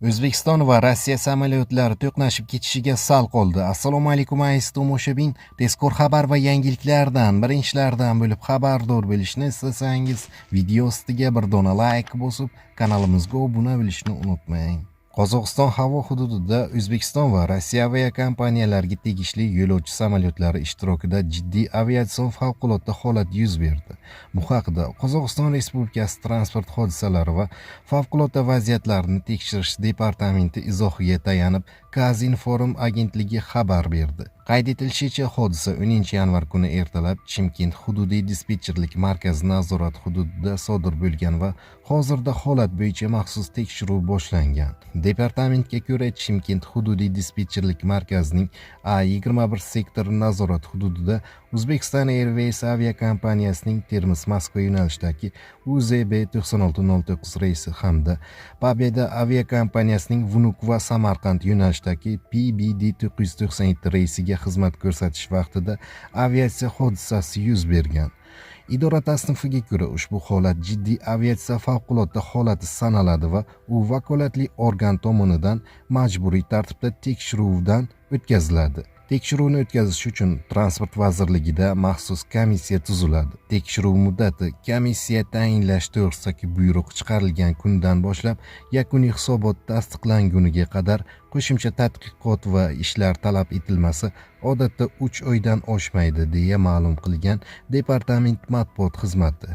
O'zbekiston va Rossiya samolyotlari to'qnashib ketishiga sal qoldi. Assalomu alaykum, aziz tomoshabin. Tezkor xabar va yangiliklardan birinchilardan bo'lib xabardor bo'lishni istasangiz, video ostiga bir dona layk bosib, kanalimizga obuna bo'lishni unutmang. Qozog'iston havo hududida O'zbekiston va Rossiya aviakompaniyalariga tegishli yo'lovchi samolyotlari ishtirokida jiddiy aviatsion favqulodda holat yuz berdi. Bu haqida Qozog'iston Respublikasi transport hodisalari va favqulodda vaziyatlarni tekshirish departamenti izohiga tayanib, Kazinform agentligi xabar berdi. Qayd etilishicha, hodisa 10-yanvar kuni ertalab Chimkent hududiy dispetcherlik markazi nazorat hududida sodir bo'lgan va hozirda holat bo'yicha maxsus tekshiruv boshlangan. Departamentga ko'ra, Chimkent hududiy dispetcherlik markazining A21 sektori nazorat hududida Uzbekistan Airways aviakompaniyasining Termiz-Moskva yo'nalishidagi UZB 9609 reysi hamda Pobeda aviakompaniyasining Vnukovo Samarqand yo'nalishidagi PBD 997 reysiga xizmat ko'rsatish vaqtida aviatsiya hodisasi yuz bergan. Idora tasnifiga ko'ra, ushbu holat jiddiy aviatsiya favqulodda holati sanaladi va u vakolatli organ tomonidan majburiy tartibda tekshiruvdan o'tkaziladi. Tekshiruvni o'tkazish uchun Transport vazirligida maxsus komissiya tuziladi. Tekshiruv muddati komissiya tayinlash to'g'risidagi buyruq chiqarilgan kundan boshlab yakuniy hisobot tasdiqlanguniga qadar, qo'shimcha tadqiqot va ishlar talab etilmasa, odatda 3 oydan oshmaydi, deya ma'lum qilgan departament matbuot xizmati.